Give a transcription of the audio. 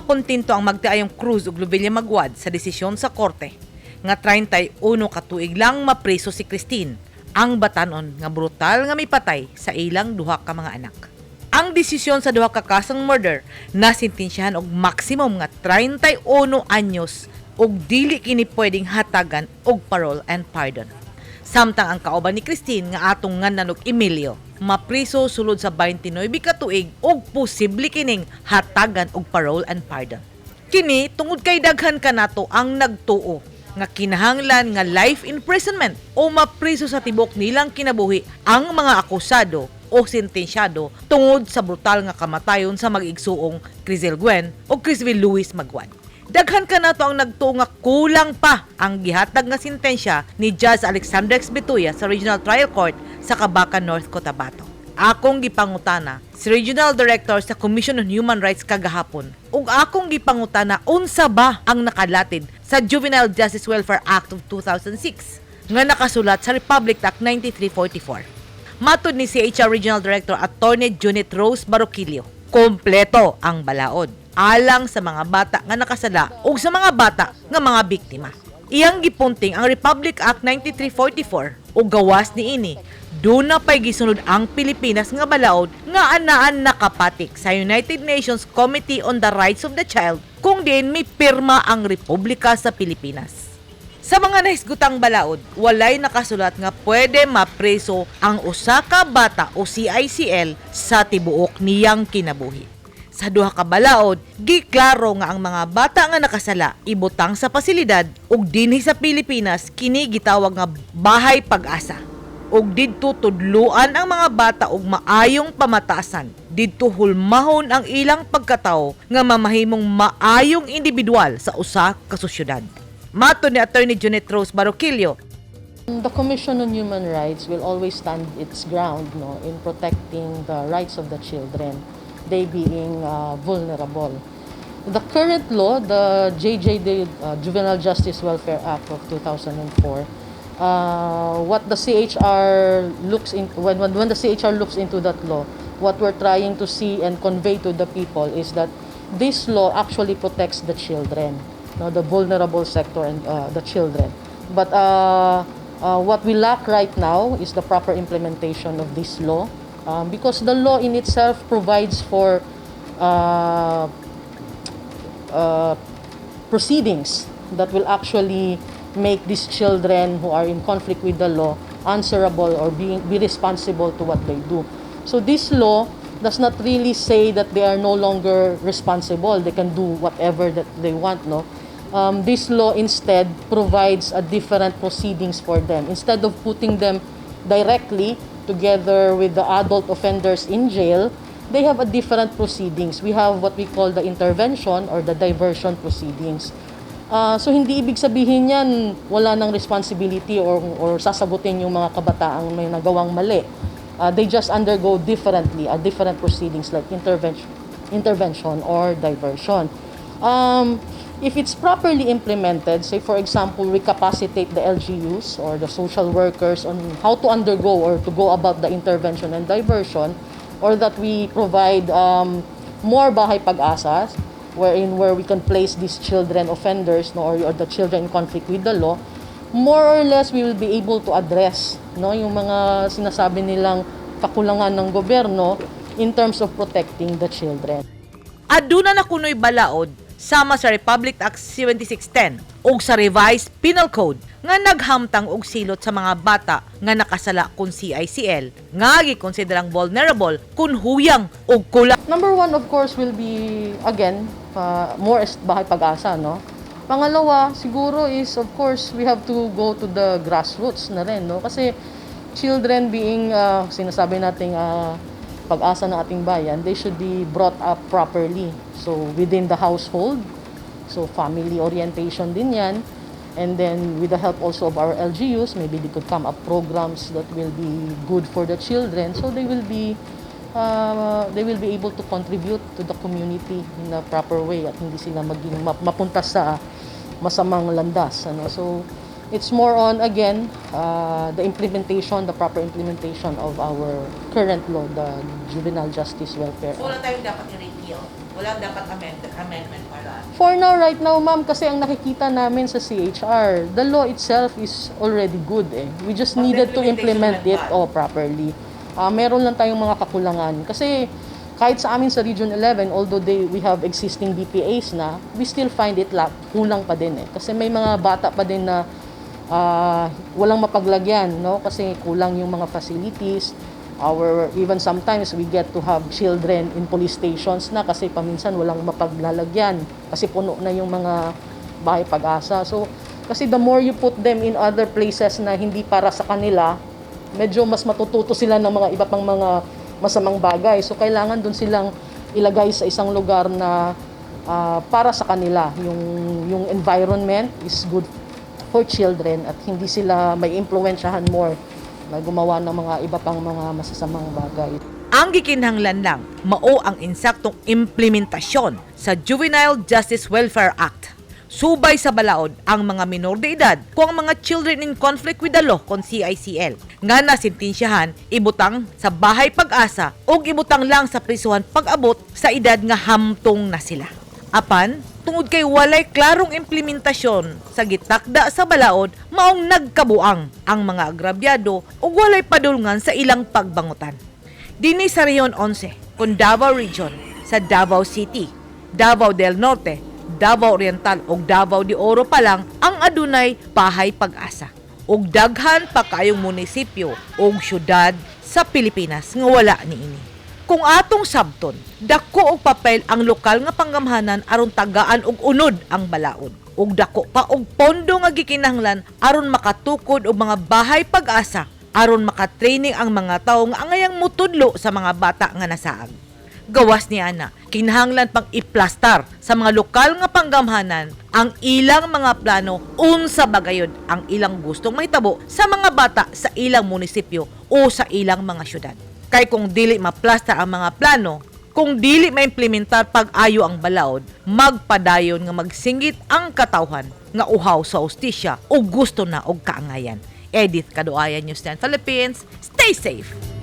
makontento ang magtiayong Cruz ug Lovilla Maguad sa desisyon sa korte nga 31 ka tuig lang mapriso si Christine, ang batanon nga brutal nga mipatay sa ilang duha ka mga anak. Ang desisyon sa duha ka kasong murder nasintensyahan og maximum nga 31 anyos ug dili kini pwedeng hatagan og parole and pardon. Samtang ang kauban ni Christine nga atong nganlan og Emilio mapriso sulod sa 29 ka tuig ug posible kining hatagan og parole and pardon. Kini tungod kay daghan kanato ang nagtuo nga kinahanglan nga life imprisonment o mapriso sa tibok nilang kinabuhi ang mga akusado o sentensyado tungod sa brutal nga kamatayon sa mag-igsuong Crizel Gwen o Crisville Luis Maguad. Daghan kanato ang nagtuo nga kulang pa ang gihatag nga sentensya ni Judge Alexander X. Bituya sa Regional Trial Court sa Kabacan, North Cotabato. Akong gipangutana si Regional Director sa Commission on Human Rights kagahapon ug akong gipangutana unsa ba ang nakalatid sa Juvenile Justice Welfare Act of 2006 nga nakasulat sa Republic Act 9344. Matod ni CHR Regional Director Attorney Junit Rose Baroquillo, kompleto ang balaod alang sa mga bata nga nakasala ug sa mga bata nga mga biktima. Iyang gipunting ang Republic Act 9344 ug gawas niini, duna pay gisunod ang Pilipinas nga balaod nga anaan nakapatik sa United Nations Committee on the Rights of the Child kung diin may pirma ang Republika sa Pilipinas. Sa mga nahisgutang balaod, walay nakasulat nga pwede mapreso ang usa ka bata o CICL sa tibuok niyang kinabuhi. Sa duha ka balaod, giklaro nga ang mga bata nga nakasala ibutang sa pasilidad ug dinhi sa Pilipinas kini gitawag nga Bahay Pag-asa. Ug didto tudluan ang mga bata og maayong pamatasan. Didto hulmahon ang ilang pagkatao nga mamahimong maayong individual sa usa ka sosyudad. Matod ni Attorney Junet Rose Baroquillo, The Commission on Human Rights will always stand its ground, no, in protecting the rights of the children, they being vulnerable. The current law, the JJD, Juvenile Justice Welfare Act of 2004, what the CHR looks in, when the CHR looks into that law, what we're trying to see and convey to the people is that this law actually protects the children, no, the vulnerable sector and the children. But what we lack right now is the proper implementation of this law, because the law in itself provides for proceedings that will actually make these children who are in conflict with the law answerable or be responsible to what they do. So this law does not really say that they are no longer responsible. They can do whatever that they want, no? This law instead provides a different proceedings for them. Instead of putting them directly together with the adult offenders in jail, they have a different proceedings. We have what we call the intervention or the diversion proceedings. So hindi ibig sabihin yan wala nang responsibility or sasagutin yung mga kabataang may nagawang mali. They just undergo different proceedings like intervention or diversion. If it's properly implemented, say, for example, we capacitate the LGUs or the social workers on how to undergo or to go about the intervention and diversion, or that we provide more Bahay Pag-asas, wherein where we can place these children offenders, no, or the children in conflict with the law, more or less we will be able to address, no, yung mga sinasabi nilang kakulangan ng gobyerno in terms of protecting the children. Aduna na kuno'y balaod sama sa Republic Act 7610 ug sa Revised Penal Code nga naghamtang og silot sa mga bata nga nakasala kun CICL nga gikonsiderang vulnerable kun huyang og kulang. Number one, of course, will be, again, more Bahay Pag-asa, no? Pangalawa, siguro is, of course, we have to go to the grassroots na rin, no? Kasi children being, sinasabi nating pag-asa ng ating bayan, they should be brought up properly. So, within the household, so family orientation din yan. And then, with the help also of our LGUs, maybe they could come up programs that will be good for the children. So, they will be able to contribute to the community in a proper way at hindi sila maging mapunta sa masamang landas, ano? So It's more on, again, the implementation, the proper implementation of our current law, the Juvenile Justice Welfare So, wala tayong dapat i-repeal. Wala dapat amendment para. For now, right now, ma'am, kasi ang nakikita namin sa CHR, the law itself is already good eh. We just But the needed to implementation implement it went bad. oh, properly. Meron lang tayong mga kakulangan. Kasi kahit sa amin sa Region 11, although we have existing BPAs na, we still find it kulang pa din eh. Kasi may mga bata pa din na walang mapaglagyan, no? Kasi kulang yung mga facilities. Even sometimes we get to have children in police stations na kasi paminsan walang mapaglalagyan kasi puno na yung mga bahay pag-asa. So, kasi the more you put them in other places na hindi para sa kanila, medyo mas matututo sila ng mga iba pang mga masamang bagay. So, kailangan dun silang ilagay sa isang lugar na para sa kanila. Yung environment is good for children at hindi sila may impluwensyahan more na gumawa ng mga iba pang mga masasamang bagay. Ang gikinahanglan lang mao ang insaktong implementasyon sa Juvenile Justice Welfare Act. Subay sa balaod ang mga minor de edad kung ang mga children in conflict with the law kon CICL nga nasintensyahan ibutang sa bahay pag-asa o ibutang lang sa prisuhan pag-abot sa edad nga hamtong na sila. Apan, tungod kay walay klarong implementasyon sa gitakda sa balaod, maong nagkabuang ang mga agrabyado ug walay padulngan sa ilang pagbangutan. Dinhi sa Rehiyon 11, kon Davao Region, sa Davao City, Davao del Norte, Davao Oriental ug Davao de Oro pa lang ang adunay bahay pag-asa. Ug daghan pa kaayong munisipyo ug syudad sa Pilipinas nga wala niini. Kung atong sabton, dako og papel ang lokal nga panggamhanan aron tagaan og unod ang balaod. Ug dako pa og pondo nga gikinahanglan aron makatukod og mga bahay pag-asa aron makatraining ang mga tawo nga angayang mutudlo sa mga bata nga nasaag. Gawas ni ana, kinahanglan pang iplastar sa mga lokal nga panggamhanan ang ilang mga plano unsa bagayod ang ilang gustong mahitabo sa mga bata sa ilang munisipyo o sa ilang mga syudad. Kay kung dili maplastar ang mga plano, kung dili maimplementar pag-ayo ang balaod, magpadayon nga magsinggit ang katawhan nga uhaw sa hustisya o gusto na og kaangayan. Edith Kaduayan, News 10 Philippines. Stay safe!